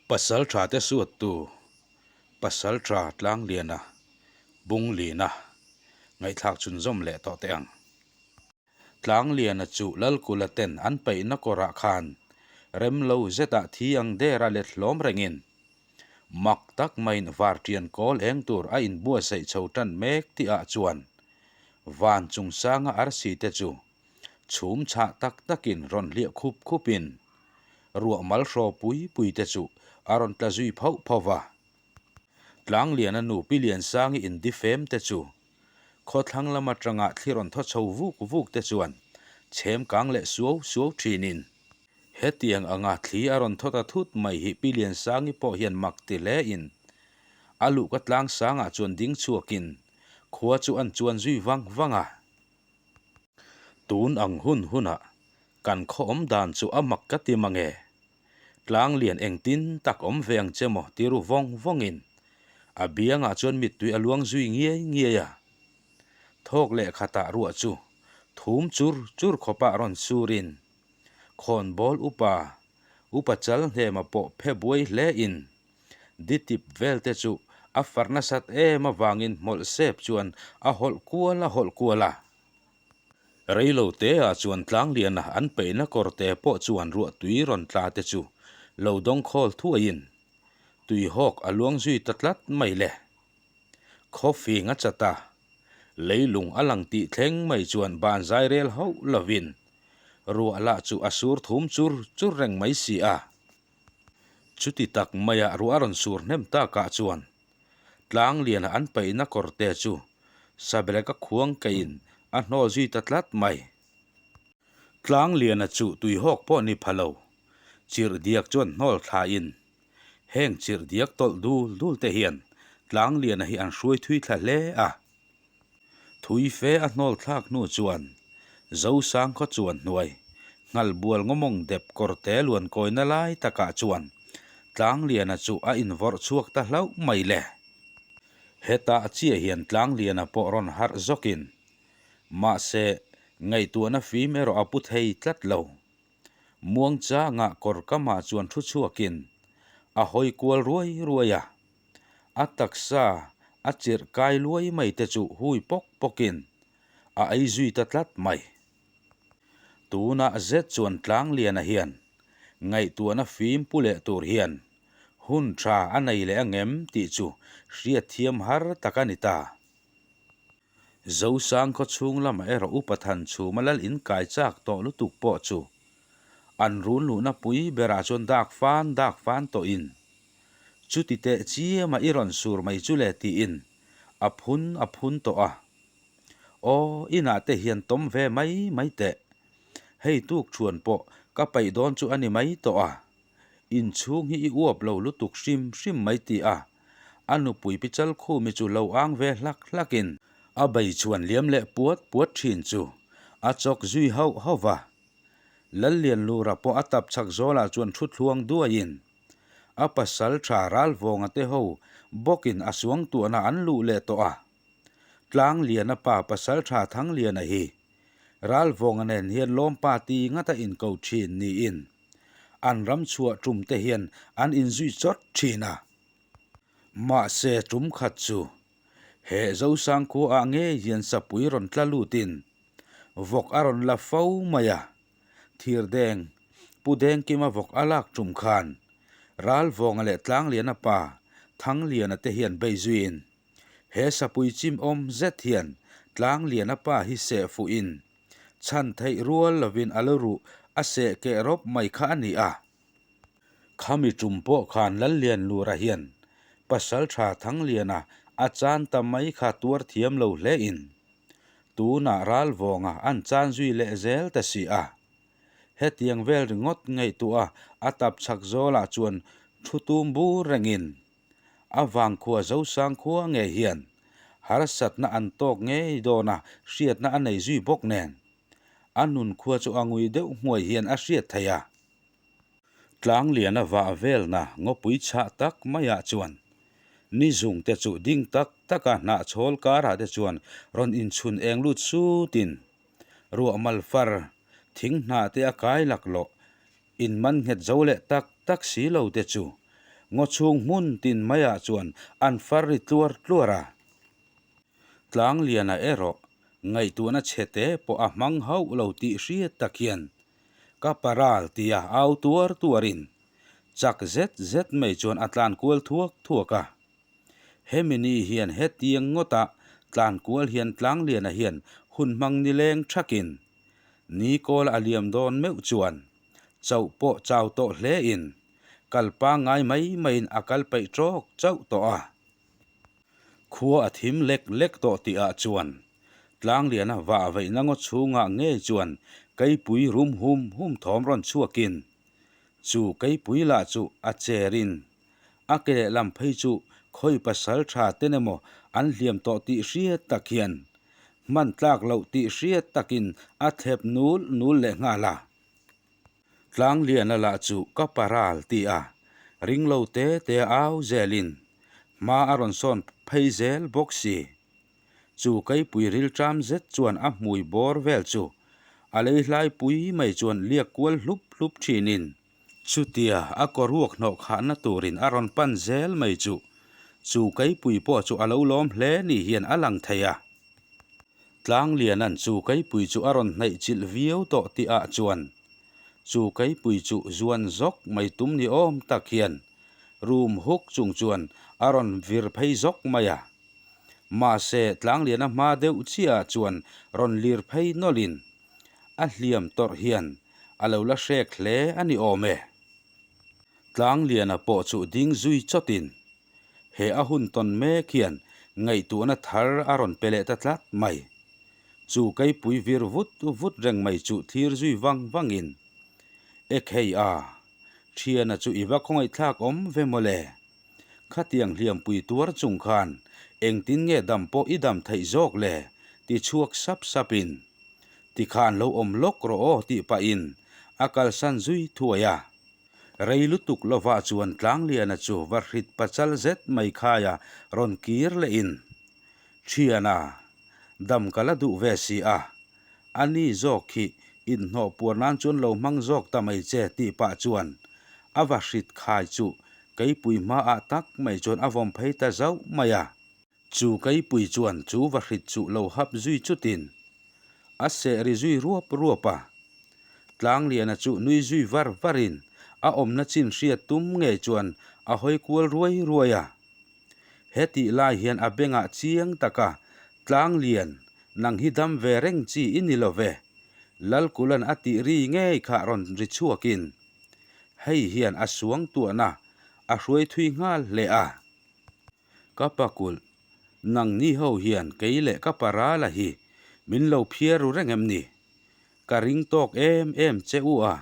Pasaltha te suattu Pasaltha Tlangliana Bunglina ngaihthlak chhunzawm leh tawh teh ang. Tlangliana chu Lalkula ten an peihna kawrah khan rem lo zetah thi ang dera let hlawm rengin mak tak maiin varṭian kawl eng tur a inbuatsaih chho ṭan mek tihah chuan van chungsanga arsi te chu Chhum chhah tak takin rawn hliah khup khupin ruah mal hraw pui pui te chu a rawn tla zui phauh phauh va. Tlangliana nu Pi Liansangi indifem te chu khawthlang lam atanga thli rawn thaw chho vuk vuk te chuan chhem kang leh suau suau thinin hetiang anga thli a rawn thaw ta thut mai hi Pi Liansangi pawh hian mak ti hle in a luhka tlangsangah chuan ding chhuakin khua chu an chuan zui vang vang a. Tun ang hun hunah kan khaw awm dan chu a mak ka ti mang e. Tlang lian engtin tak awm ve ang che maw ti ru vawng vawngin a biangah chuan mittui a luang zui ngiai ngiai a. Thawk leh khatah ruah chu thum chur chur khawpah rawn surin khawnbawl upa upa chal hnema pawh phe buai hlein Ditip vel te chu a farh nasat em avangin hmawlh sep chuan a hawlh kual a hawlh kual a. Reilo te ah chuan tlangliana an peihna kawr te pawh chuan ruah tui rawn tla te chu lo dawng khawl thuaiin tui hawk a luang zui ta tlat mai le. Khaw fing a chat a, leilung a lang tih thleng mai chuan ban zai rel hauh lovin ruah lah chu a sur thum chur chur reng mai si a. Chuti tak maia ruah a rawn sur hnem takah chuan tlang liana an paihna kawrte chu Sabreka khuang keiin a hnawl zui ta tlat mai. Tlang liana chu tuihawk pawh ni pha lo, chirhdiak chuan hnawl thlain heng chirhdiak tawlh dul dul te hian tlang liana hi an hruai thui thla hle a. Thui fe a hnawl thlak hnu chuan Zosang khaw chuan hnuai nghal bual ngawmawng dep kawrte luan kawina lai takah chuan Tlangliana chu a invawrh chhuak ta hlauh mai le. Hetah chiah hian Tlangliana pawh rawn harh zawkin mahse ngaihtuahna fim erawh a pu thei tlat lo. Muangchanga kawr kamah chuan thu chhuakin a hawi kual ruai ruai a. A taksa a chirh kai luai mai te chu hui pawk pawkin a ei zui ta tlat mai. Tunah zet chuan Tlangliana hian ngaihtuahna fim pu leh tur hian hun tha a nei leh angem tih chu hriatthiam har tak a ni ta. Zosang khaw chhung lamah erawh Upa Thanchhuma lal in kai chak tawh lutuk pawh chu an run luhna pui berah chuan dak fan dak fan tawhin chuti teh chiama i rawn sur mai chu le tiin a phun a phun tawh a. Aw inah te hian tawm ve mai mai teh. Hei tuk thuan pawh ka paih dawn chu a ni mai tawh a. Inchhung hi i uap lo lutuk hrim hrim mai ti a, a nupui pi Chalkhumi chu lo ang ve hlak hlakin a bei chhuan liam leh puat puat thin chu a chawk zui hauh hauh va. Lallianlura pawh a tap chhak zawlah chuan thu thluang duaiin a pasal tha Ralvawnga te ho bawkin a suangtuahna an luh leh tawh a. Tlangliana pa pasal tha Thangliana hi Ralvawnga nen hian lawmpa ti ngata inko thin niin An ram chhuah tum te hian an inzui chawt thin a. Mahse tum khat chu he Zosang khuaah ngei hian sapui rawn tla lutin vawk a rawn la fo mai a. Thirdeng, Pu Dengkima vawk a lak tum khan Ralvawnga leh Tlangliana pa Thangliana te hian bei zuiin he sapui chim awm zet hian Tlangliana pa hi seh fuhin Chhan theih rual lovin a lo ruh a seh keh rawp mai kha a ni a. Khami tum pawh khan Lallianlura hian Pasaltha Thangliana a chan ta mai kha tuar thiam lo hle in tunah Ralvawnga an chan zui leh zel ta si a. Hetiang vel ringawt ngaihtuah a tap chhak zawlah chuan thu tum bur rengin A vangkhua Zosang khua ngei hian harsatna an tawk ngei dawn a, hriatna a nei zui bawk nen. A nun khua chu a ngui deuh hmuai hian a hriat theih a. Tlangliana vah velna ngawpui chhah tak maiah chuan ni zung te chu ding tak taka hnahchhawl karah te chuan rawn inchhun eng lut sutin ruah mal far thing hnah te a kai laklawh In man nghet zo leh tak tak si lo te chu Ngaw chhung hmun tin maiah chuan an far ri tluar tluar a. Tlangliana erawh ngaihtuahna chhe te pawh a hmang hauh lo tih hriat tak hian ka paral tia au tuar tuarin chak zet zet mai chuan a tlan kual thuak thuak a. Hemi ni hian hetiang ngawta tlan kual hian Tlangliana hian hun hmang nileng thakin ni kawl a liam dawn meuh chuan chauh pawh chau tawh hlein kal pangngai mai maiin a kal peih tawk chauh tawh a. Khua a thim lek lek tawh tihah chuan Tlangliana vah veihna ngaw chhungah ngei chuan keipui rum hum hum thawm rawn chhuakin chu keipui lah chu a cherin a ke lehlam phei chu khawi pasal tha ten emaw an hliam tawh tih hriat tak hian hman tlak loh tih hriat takin a thlep nul nul leh nghal a. Tlangliana lah chu ka paral ti a, ring lo te te au zelin hma a rawn sawn phei zel bawk si. Chu keipui rilṭam zet chuan a hmui bawr vel chu a lei hlai pui mai chuan liak kual hlup hlup ṭhinin chutia a kaw ruak hnawh khahna turin a rawn pan zel mai chu chu keipui pawh chu a lo lawm hle ni hian a lang thei a. Tlangliana'n chu keipui chu a rawn hnaih chilh viau tawh tih ah chuan chu keipui chu zuan zawk mai tum ni awm tak hian rum huk chung chuan a rawn vir phei zawk mai a. Mahse Tlangliana hma deuh chiah ah chuan rawn lir phei nawlhin a hliam tawrh hian a lo la hrek hle a ni awm e. Tlangliana pawh chu ding zui chawtin He a hun tawn mek hian ngaihtuahna thar a rawn pe leh ta tlat mai. Chu keipui vir vut vut reng mai chu thlir zui vang vangin, Ekhei a, thiana chu i va khawngaihthlak awm ve mawle. Khatiang hliampui tuar chung khan engtin nge dam pawh i dam theih zawk le? ti chhuak sap sapin, Tikhan lo awm lawk rawh aw tih pahin a kalsan zui thuai a. Rei lutuk lovah chuan Tlangliana chu va hrit pachal zet mai khaia rawn kir lehin, Thiana, dam ka la duh ve si a, a ni zawk khi inhnawh puar nan chuan lo hmang zawk ta mai che tih pah chuan a va hrit khai chu keipui hmaah tak mai chuan a vawm phei ta zauh mai a. Chu keipui chuan chu va hrit chu lo hap zui chutin a seh ri zui ruap ruap a. Tlangliana chu nui zui var varin a awmna chin hriat tum ngei chuan a hawi kual ruai ruai a. Hetih lai hian a bengah chiang taka Tlanglian, nang hi dam ve reng chi i ni lo ve, Lalkulan a tih ri ngei kha rawn ri chhuakin hei hian a suangtuahna a hruai thui nghal hle a. Ka pakulh, nangni ho hian kei leh ka parala hi min lo phiar ru reng em ni? Ka ring tawk em em che u a,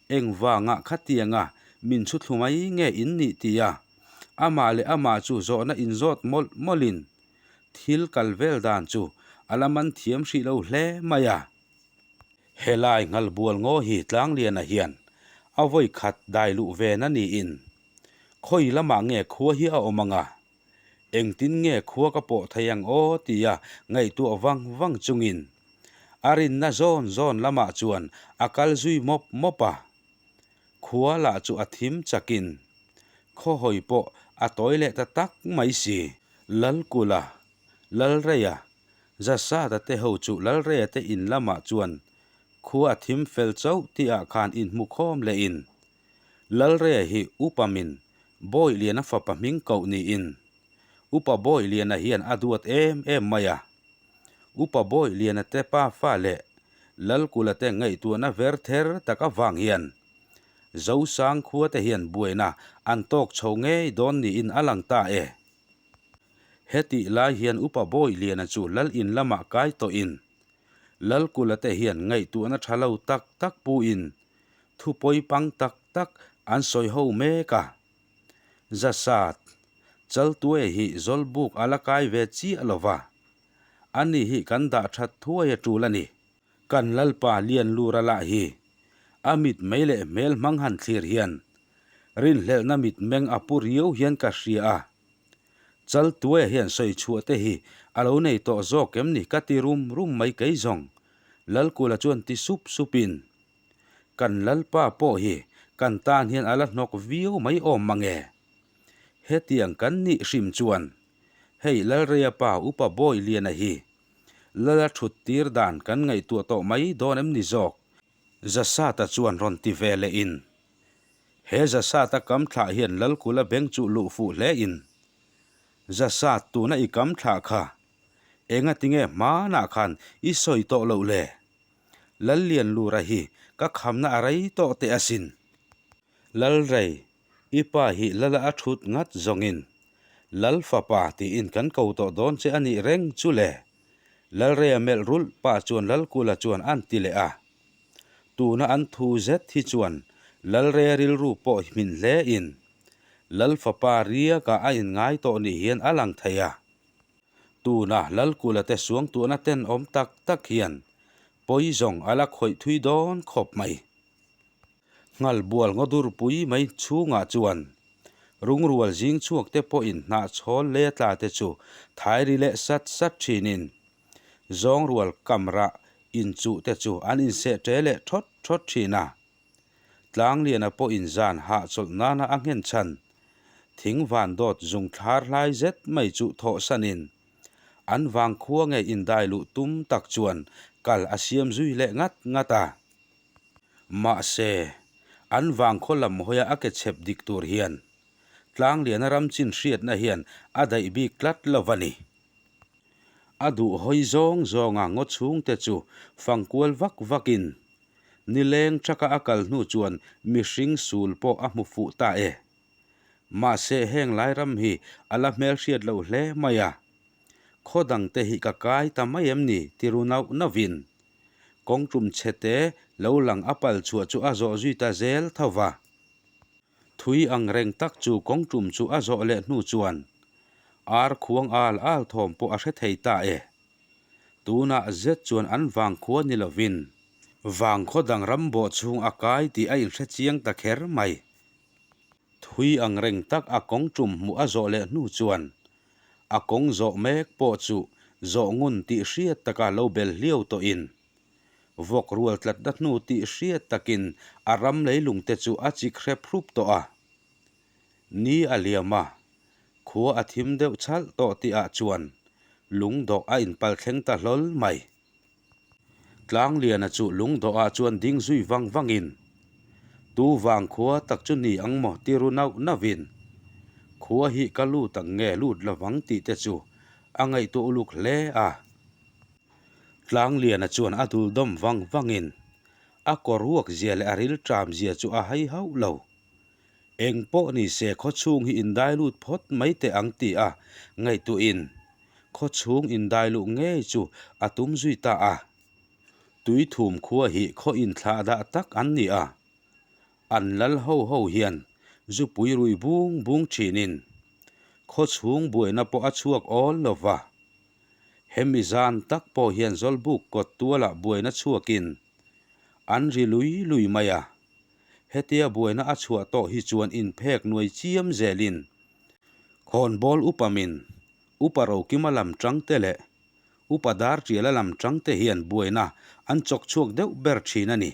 engvanga khatianga min chhu thlu mai nge in nih tia amah leh amah chu zawhna inzawt mawlh mawlhin thil kal vel dan chu a la man thiam hrih lo hle mai a. Helai nghalbual ngaw hi Tlangliana hian a vawi khat dai luh ve na niin Khawi lamah nge khua hi a awm ang a? Engtin nge khua ka pawh thei ang aw tia ngaihtuah vang vang chungin a rinna zawn zawn lamah chuan a kal zui mawp mawp a. Khua lah chu a thim chakin khaw hawi pawh a tawi leh ta tak mai si. Lalkula, Lalreia, Zasada te ho chu Lalreia te in lamah chuan khua a thim fel chauh tihah khan inhmukhawm lehin Lalrea hi Upa min Bawihliana fapa hming koh niin Upa Bawihliana hian a duat em em mai a. Upa Bawihliana te pa fa leh Lalkula te ngaihtuahna ver ther tak avang hian Zosang khua te hian buaina an tawk chho ngei dawn niin a lang ta e. Hetih lai hian Upa Bawihliana chu Lal in lamah kai tawhin Lalkula te hian ngaihtuahna tha lo tak tak puin thu pawi pang tak tak an sawi ho mek a. Zasat, Chaltuaia hi Zawlbuk a la kai ve chiah lo va, ani hi kan dah that thuai a tul a ni. Kan Lalpa Lianlura lah hi a mit mei leh hmel hmang han thlir hian rinhlelhna mitmeng a pu riau hian ka hria a. Chaltuaia hian sawi chhuah te hi a lo nei tawh zawk em ni ka ti rum rum mai kei zawng, Lalkula chuan ti sup supin Kan Lalpa pawh hi kan tan hian a la hnawk viau mai awm mang e. Hetiang kan nih hrim chuan hei Lalreia pa Upa Bawiliana hi Lala thut tir dan kan ngaihtuah tawh mai dawn em ni zawk? Zasata chuan rawn ti ve leh in he Zasata kam thlah hian Lalkula beng chu luh fuh hle in Zasat tuna i kam thlah kha enga tinge hmanah khan i sawi tawh loh le? Lallianlura hi ka khamna a rei tawh teh asin. Lalrei, i pa hi Lala a thut ngat zawngin Lal fapa tiin kan ko tawh dawn che a nih reng chu le. Lalreia melh rulh pah chuan Lalkula chuan a'n ti leh a. Tuna an thu zet hi chuan Lalreia rilru pawh hmin hle in Lal fapa riakah a inngai tawh ni hian a lang thei a. Tuna Lalkula te suangtuahna tenawm tak tak hian pawi zawng a la khawih thui dawn khawp mai. Nghalbual ngawdurpui mai chhungah chuan rungrual zing chhuak te pawhin hnahchhawl leh tla te chu thairi leh sat sat thinin zawngrual kamrah inchuh te chu an inseh ṭe leh ṭhawt ṭhawt thin a. Tlangliana pawhin zan hahchawlh nana a nghen chhan thing van dawt zung thlar hlai zet mai chu thawhsanin an vangkhua ngei indai luh tum tak chuan kal a siam zui leh ngat ngat a. Mahse, an vangkhaw lam hawia a ke chhep dik tur hian Tlangliana ram chin hriatna hian a daih bik tlat lo va ni. A duh hawi zawng zawnga ngaw chhungte chu fangkual vak vakin nileng thaka a kal hnu chuan mihring sul pawh a hmu fuh ta e. Mahse, heng lai ram hi a la hmelhriat loh hle mai a. Khaw dangte hi ka kai ta mai em ni ti ru nauh nauhin Kawng tum chhete lo lang a pal chhuah chu a zawh zui ta zel tho va. Thui ang reng tak chu kawng tum chu a zawh leh hnu chuan ar khuang al al thawm pawh a hre thei ta e. Tunah zet chuan an vangkhua ni lovin vangkhaw dang ram bawh chhung a kai tih a inhre chiang ta kher mai. Thui ang reng tak a kawng tum hmuh a zawh leh hnu chuan A kawng zawh mek pawh chu zawh ngun tih hriat taka lo bel hliau tawhin, vawk rual tlatna hnu tih hriat takin a ram leilung te chu a chik hrep hrup tawh a. Ni a liam a, khua a thim deuh chhalh tawh tihah chuan lungdawh a inpal thleng ta hlawl mai. Tlangliana chu lungdawhah chuan ding zui vang vangin, Tu vang khua tak chu ni ang maw ti ru nauh nauhin, Khua hi ka lut ang nge lut lovang tih te chu a ngaihtuah uluk hle a. Tlangliana chuan a dul dawm vang vangin, a kawr ruak zia leh a rilṭam zia chu a hai hauh lo. Eng pawh ni se khaw chhung hi indai lut phawt mai teh ang ti a ngaihtuahin khaw chhung indai luh ngei chu a tum zui ta a. Tuithum khua hi khaw inthlah dah tak an ni a, an lal ho ho hian zupui rui bung bung thinin khaw chhung buaina pawh a chhuak awl lo va. Hemi zan tak pawh hian Zawlbuk kawt tualah buaina chhuakin an ri lui lui mai a. Hetia buaina a chhuah tawh hi chuan inphek nuai chiam zelin khawnbawl upa min, upa Rokima lam tang te leh upa Dartiala lam tang te hian buaina an chawk chhuak deuh ber thin a ni.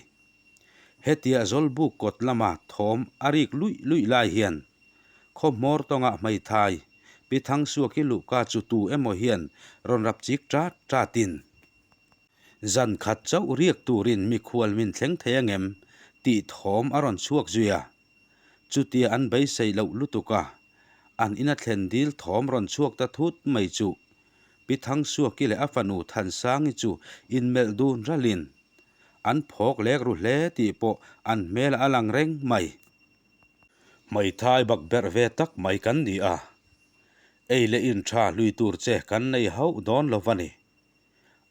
Hetia Zawlbuk kawt lama thawm a rik luih luih lai hian khaw hmawr tawngah hmeithai Pi Thangsuaki luhka chu tu emaw hian rawn rap chik ṭat ṭatin, Zan khat chauh riak turin mikhual min thleng thei angem tih thawm a rawn chhuak zui a. Chutia an beisei loh lutuk a, an ina thlen dil thawm rawn chhuak ta thut mai chu Pi Thangsuaki leh a fanu Thansangi chu inmelh dun ralin an phawk lek ru hle tih pawh an hmelah a lang reng mai. Hmeithai bakberh ve tak mai kan ni a, ei leh in tha hlui tur che kan nei hauh dawn lo va ni.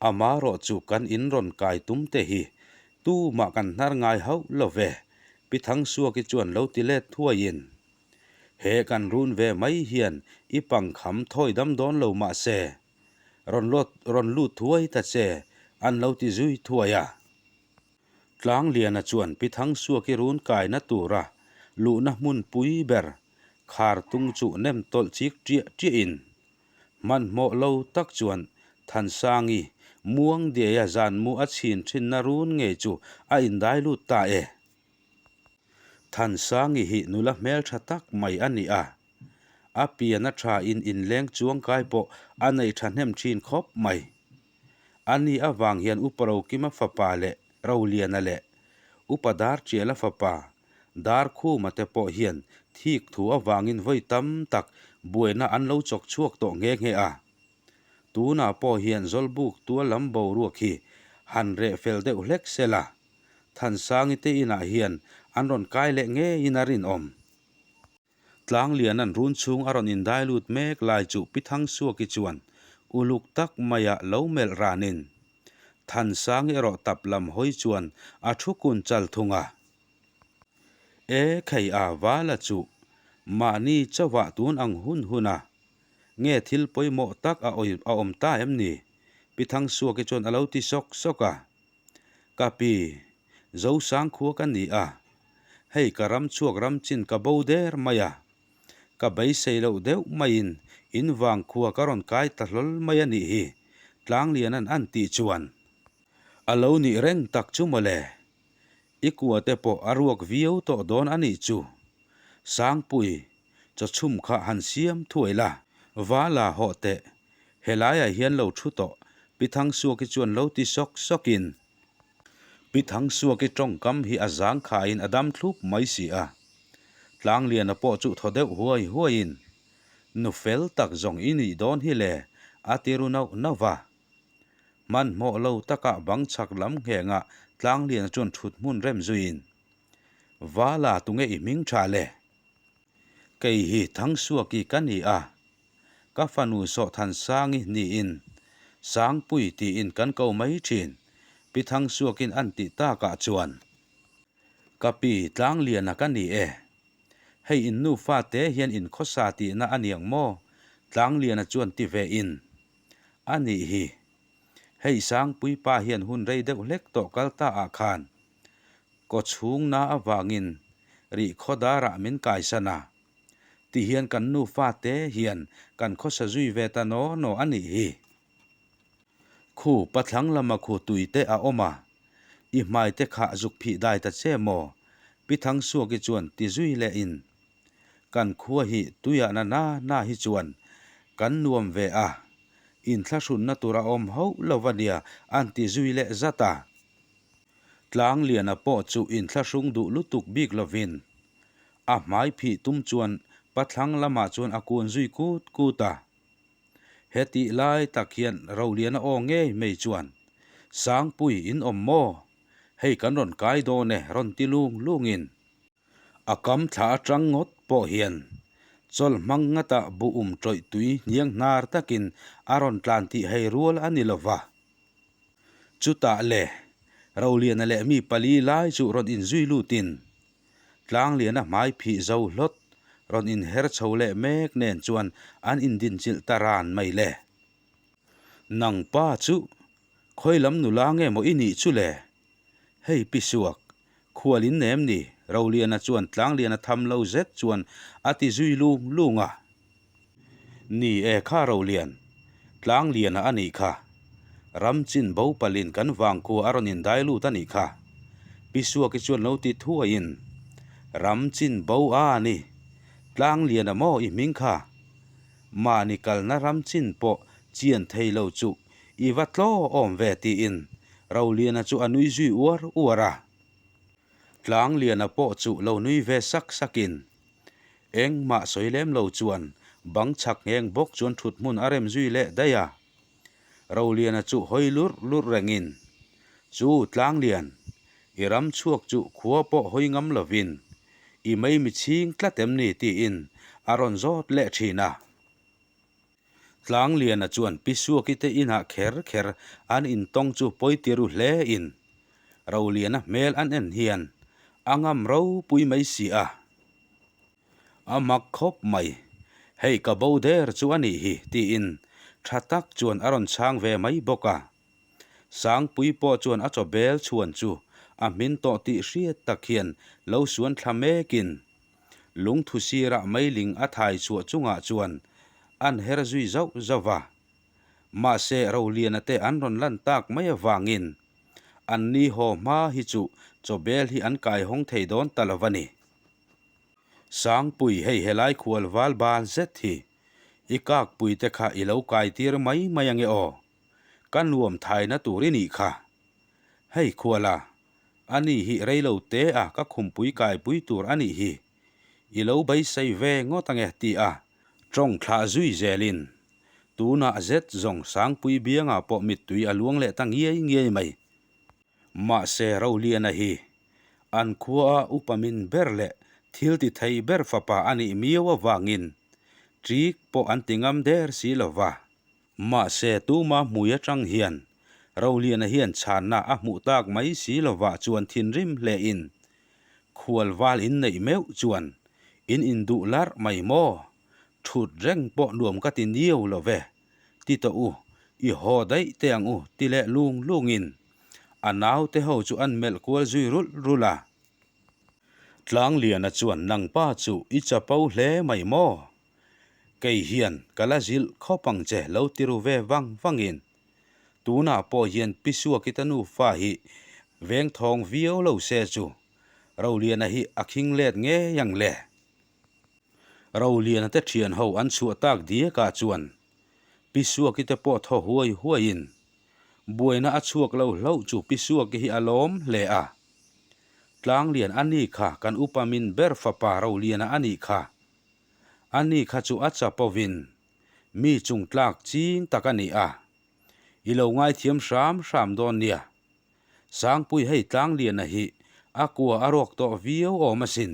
Amarawh chu kan in rawn kai tum te hi tumah kan hnar ngai hauh lo ve, Pi Thangsuaki chuan lo ti let thuaiin, He kan run ve mai hian i pangkham thawi dam dawn lo mah se, rawn lawt rawn lut thuai ta che, an lo ti zui thuai a. Tlangliana chuan Pi Thangsuaki run kaina tura luhna hmun pui ber khar tung chu nem tawlh chik ṭiah ṭiahin, Hmanhmawh lo tak chuan Thansangi muang diaia zan mu a chhin thinna run ngei chu a indai lut ta e. Thansangi hi nula hmeltha tak mai a ni a. A pian a tha in inleng chuangkai pawh a nei thahnem thin khawp mai. Ani avang hian Upa Rokima fapa leh Roliana leh Upa Darṭiala fapa Darkhuma te pawh hian thik thu avangin vawi tam tak buaina an lo chawk chhuak tawh nghe nghe a. Tunah pawh hian Zawlbuk tual lam boruak hi han reh fel deuh hlek sela, Thansangi te inah hian an rawn kai leh ngeiin a rinawm. Tlangliana'n run chhung a rawn indai lut mek lai chu Pi Thangsuaki chuan uluk tak maia lo melh ranin Thansangi erawh tap lam hawi chuan a thu kun chal thung a. E khei a vala chu mahni chauhah tun ang hun hun a nge thil pawimawh tak a a awm ta em ni? Pi Thangsuaki chuan a lo ti sawk sawk a. Ka pi, Zosang khua ka ni a, hei ka ram chhuak ram chin ka bo der mai a, ka beisei loh deuh maiin in vang khua ka rawn kai ta hlawl mai a nih hi, Tlangliana'n an tih chuan. A lo nih reng tak chu mawle, i kua te pawh a ruak viau tawh dawn a nih chu, Sangpui, chawchhum kha han siam thuai la, va la hawh teh, Helaiah hian lo thu tawh, Pi Thangsuaki chuan lo ti sawk sawkin. Pi Thangsuaki tawngkam hi a zang khaiin a dam thlup mai si a. Tlangliana pawh chu thaw deuh huai huaiin, Nu fel tak zawng i nih dawn hi le, a ti ru nauh nauh va. Hmanhmawh lo takah bang chhak lam nghengah Tlangliana chuan thut hmun rem zuiin, Vala tunge i hming tha le? Kei hi Thangsuaki ka ni a, Ka fanu Sawhthansangi niin Sangpui tiin kan ko mai thin, Pi Thangsuakin an tih takah chuan. Ka pi Tlangliana ka ni e. Hei in nufa te hian in khawsa tihna a niang maw? Tlangliana chuan ti ve in. A nih hi. Hei Sangpui pa hian hun rei deuh hlek tawh kal ta ah khan kawchhungna avangin rihkhaw darah min kaisan a. Ti hian kan nufa te hian kan khawsa zui ve ta naw naw a nih hi. Khu pathlang lama khu tui te a awm a, i hmai te kha zuk phih dai ta che maw? Pi Thangsuaki chuan ti zui leh in, Kan khua hi tuiah na na na hi chuan kan nuam ve a, inthlahrunna tur a awm hauh lo a nia an ti zui leh zat a. Tlangliana pawh chu inthlahrung duh lutuk bik lovin A hmai phih tum chuan pathlang lamah chuan a kun zui kut kut a. Hetih lai tak hian Roliana aw ngei mai chuan, Sangpui in awm maw? Hei kan rawn kai dawn e rawn ti lung lungin. A kam thla atang ngawt pawh hian chawl hmang ngatah bu um tawih tui hniang hnar takin a rawn tlan tih hei rual a ni lova. Chutah le, Roliana leh mi pali lai chu rawn inzui lutin Tlangliana hmai phih zo hlawt rawn inher chho leh mek nen chuan an indinchilh ta ran mai le. Nang pa chu khawi lam nula nge maw i nih chu le? Hei pi suak, khual in nem ni? Roliana chuan Tlangliana tham lo zet chuan a ti zui lung lung a. Ni e kha Rolian, Tlangliana a nih kha. Ram chin bo palin kan vangkhua a rawn indai lut a nih kha. Pi Suaki chuan lo ti thuaiin, Ram chin bo a ni, Tlangliana maw i hming kha? Mahni kalna ram chin pawh chian thei lo chu i va tlaw awm ve tiin Roliana chu a nui zui uar uar a. Tlangliana pawh chu lo nui ve sak sakin, Engmah sawi lem lo chuan bang chhak ngheng bawk chuan thut hmun a rem zui leh daih a. Roliana chu hawi lurh lurh rengin, Chu Tlanglian, i ram chhuak chu khua pawh hawi ngam lovin i mei mi chhing tlat em ni tiin a rawn zawt leh thin a. Tlangliana chuan Pi Suaki te inah kher kher an intawng chu pawi ti ru hle in Roliana hmel an en hian a ngam ropui mai si a. A mak khawp mai, hei ka bo der chu a nih hi tiin tha tak chuan a rawn chhang ve mai bawk a. Sangpui pawh chuan a chaw bel chhuan chu a hmin tawh tih hriat tak hian lo suan thla mekin lungthu sirah meiling a thai chhuah chungah chuan an her zui zauh zauh va. Mahse Roliana te an rawn lan tak mai avangin an ni haw hma hi chu chaw bel hi an kai hawng thei dawn ta lo va ni. Sangpui hei helai khual val bal zet hi i kakpui te kha i lo kai tir mai mai ange aw. Ka nuam thaina tur i nih kha. Hei khuala, ani hi reilo te a ka khumpui kaipui tur a nih hi. I lo beisei ve ngawt ange ti a tawng thlah zui zelin tunah zet zawng Sangpui biangah pawh mittui a luang leh ta ngiai ngiai mai. Mahse Roliana hi an khuaa upa min ber leh thil ti thei ber fapa a nih miau avangin ṭik pawh an ti ngam der si lo va. Mahse tuma hmui atang hian Roliana hian chhanna a hmuh tak mai si lovah chuan thinrim hlein khual val inneih meuh chuan in induh larh mai maw? Thut reng pawh nuam ka ti niau lo ve. Ti tawh u, i haw daih teh ang u ti leh lung lungin a naute ho chu an melh kual zui rulh rulh a. Tlangliana chuan nangpa chu i chapo hle mai maw? Kei hian ka la zilh khawp ang che lo ti ru ve vang vangin tunah pawh hian Pi Suakita nufa hi vengthawng viau lo se chu Roliana hi a khing let ngei ang le. Roliana te thian ho an chhuah tak diakah chuan Pi Suaki te pawh thaw huai huaiin buaina a chhuak lo hlauh chu Pi Suaki hi a lawm hle a. Tlanglian a ni kha kan upa min ber fapa Roliana a nih kha. A ni kha chu a chapovin mi chung tlak ching tak a ni a. I lo ngaithiam hram hram dawn nia. Sangpui hei Tlangliana hi a kua a ruak tawh viau awm asin.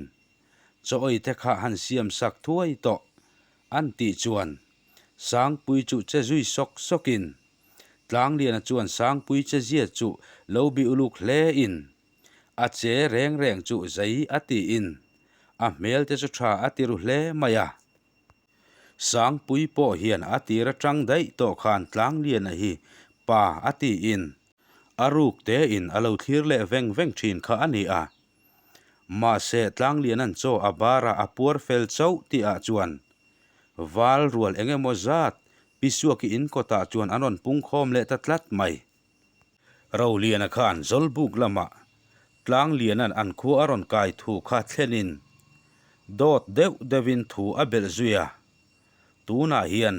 Chaw ei te kha han siam sak thuai tawh an tih chuan Sangpui chu che zui sawk sawkin Tlangliana chuan Sangpui che zia chu lo bi uluk hle in a che reng reng chu zei a tiin a hmel te chu tha a ti ru hle mai a. Sangpui pawh hian a tir atang daih tawh khan Tlangliana hi pa a tiin a ruk tein a lo thlir leh veng veng thin kha a ni a. Mahse, Tlangliana'n chaw a bara a puar fel chauh tihah chuan val rual eng emaw zat Pi Suaki in kawtah chuan an rawn pungkhawm leh ta tlat mai. Roliana khan Zawlbuk lamah Tlangliana'n an khua a rawn kai thu kha thlenin dawt deuh deuhin thu a belh zui a. Tunah hian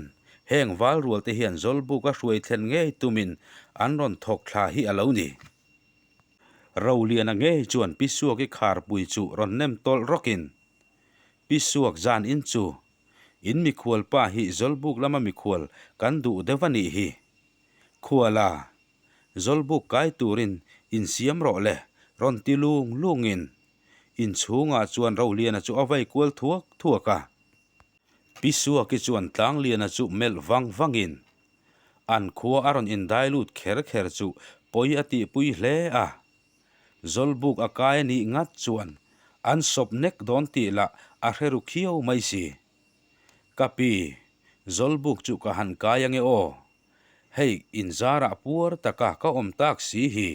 heng val rualte hian Zawlbuk a hruai thlen ngei tumin an rawn thawk thla hi a lo ni. Roliana ngei chuan Pi Suaki kharpui chu rawn nem tawlh rawkin, Pi Suak zan in chu, in mikhual pa hi Zawlbuk lama mikhual kan duh deuh a nih hi. Khuala, Zawlbuk kai turin insiam rawh le, rawn ti lung lungin inchhungah chuan Roliana chu a vai kual thuak thuak a. Pi Suaki chuan Tlangliana chu melh vang vangin An khua a rawn indai lut kher kher chu pawi a tihpui hle a. Zawlbuk a kai a nih ngat chuan an sawp nek dawn tih lah a hre ru khiau mai si. Ka pi, Zawlbuk chu ka han kai ange aw. Hei inzarah puar taka ka awm tak si hi.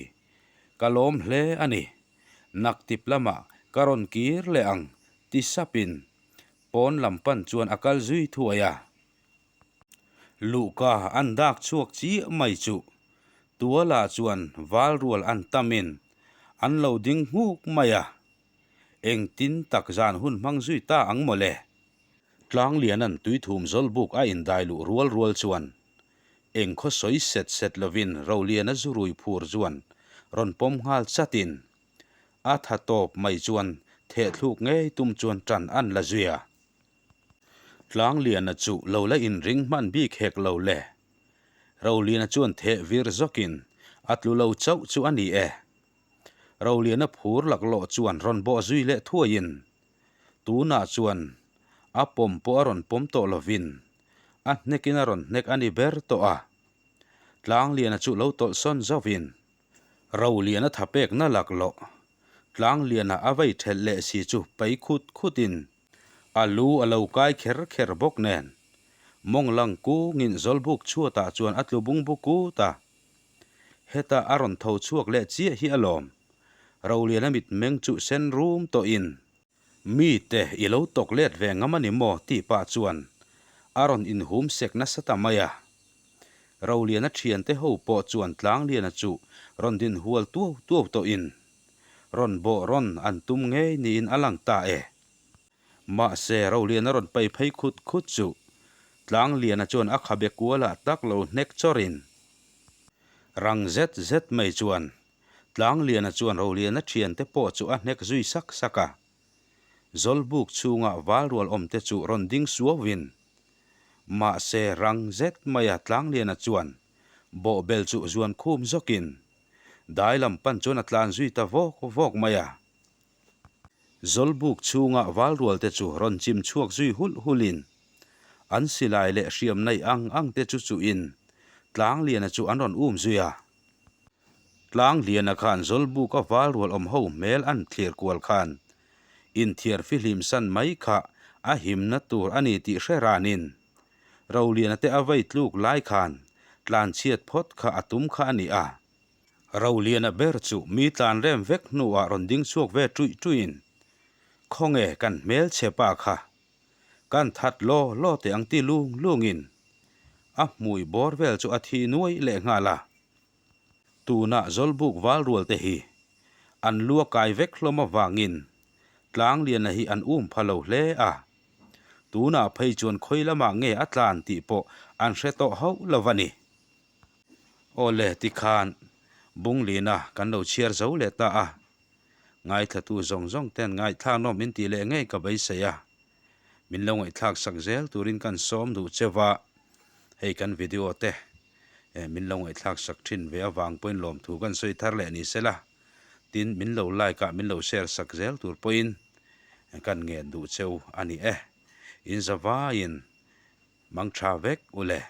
Ka lawm hle a ni. Naktip lamah ka rawn kir leh ang ti sapin pawn lam pan chuan a kal zui thuai a. Luhka an dak chhuak chiah mai chu Tuala chuan val rual an tamin an lo ding nghuk mai a, engtin tak zan hun hmang zui ta ang mawle. Tlangliana'n tuithum zawlbuk a indai luh rual rual chuan eng khaw sawi set set lovin Roliana zurui phur chuan rawn pawm nghal chatin a tha tawp mai chuan thehthluk ngei tum chuan ṭan an la zui a. Tlangliana chu lo la inring hman bik hek lo le. Roliana chuan theh vir zawkin a tlu lo chauh chu a ni e. Roliana phur laklawh chuan rawn bawh zui leh thuaiin tunah chuan a pawm pawh a rawn pawm tawh lovin a hnekin a rawn hnek a ni ber tawh a. Tlangliana chu lo tawlh sawn zauhin Roliana thapekna laklawh Tlangliana a vei thelh leh si chu pei khut khutin A lu a lo kai kher kher bawk nen, mawng lang kungin Zawlbuk chhuatah chuan a tlu bung bu kut a. Heta a rawn tho chhuak leh chiah hi a lawm. Roliana mitmeng chu sen rum tawhin, Mite i lo tawk let ve ngam a ni maw? tih pah chuan a rawn inhum sek nasa ta mai a. Roliana thiante ho pawh chuan Tlangliana chu rawn din hual tuau tuau tawhin, Rawn bawh rawn an tum ngei niin a lang ta e. Mahse, Roliana rawn pai phei khut khut chu Tlangliana chuan a khabe kualah tak lo hnek chawrin rang zet zet mai chuan Tlangliana chuan Roliana thiante pawh chu a hnek zui sak sak a. Zawlbuk chhunga valrual awmte chu rawn ding suauvin mahse rang zet maia Tlangliana chuan bawhbel chu zuan khum zawkin dai lam pan chuan a tlan zui ta vawk vawk mai a. Zawlbuk chhunga valrualte chu rawn chim chhuak zui hulh hulhin an silai leh hriam nei ang ang te chu chuhin Tlangliana chu an rawn um zui a. Tlangliana khan Zawlbuka valrual awm ho hmel an thlir kual khan inthiar fihlim san mai kha a himna tur a ni tih hre ranin Roliana te a vei tluk lai khan tlanchhiat phawt kha a tum kha a ni a. Roliana ber chu mi tlan rem vek hnuah rawn ding chhuak ve ṭuih ṭuihin, Khawnge kan hmelchhe pa kha? Kan that law law teh ang ti lung lungin a hmui bawr vel chu a thi nuai leh nghal a. Tunah Zawlbuk val rual te hi an lu a kai vek hlawm avangin Tlangliana hi an um pha lo hle a. Tunah phei chuan khawi lamah nge a tlan tih pawh an hre tawh hauh lo a ni. Aw le tikhan Bunglina kan lo chhiar zo leh ta a. Ngaithlatu zawng zawng ten ngaihthlak nawm in tih leh ngei ka beisei a. Min lo ngaihthlak sak zel turin kan sawm duh cheu a, hei kan video te min lo ngaihthlak sak thin ve avang pawhin lawmthu kan sawi thar leh ni sela, tin min lo like a min lo share sak zel tur pawhin kan ngen duh cheu a ni e. In zavaiin mang tha vek u le.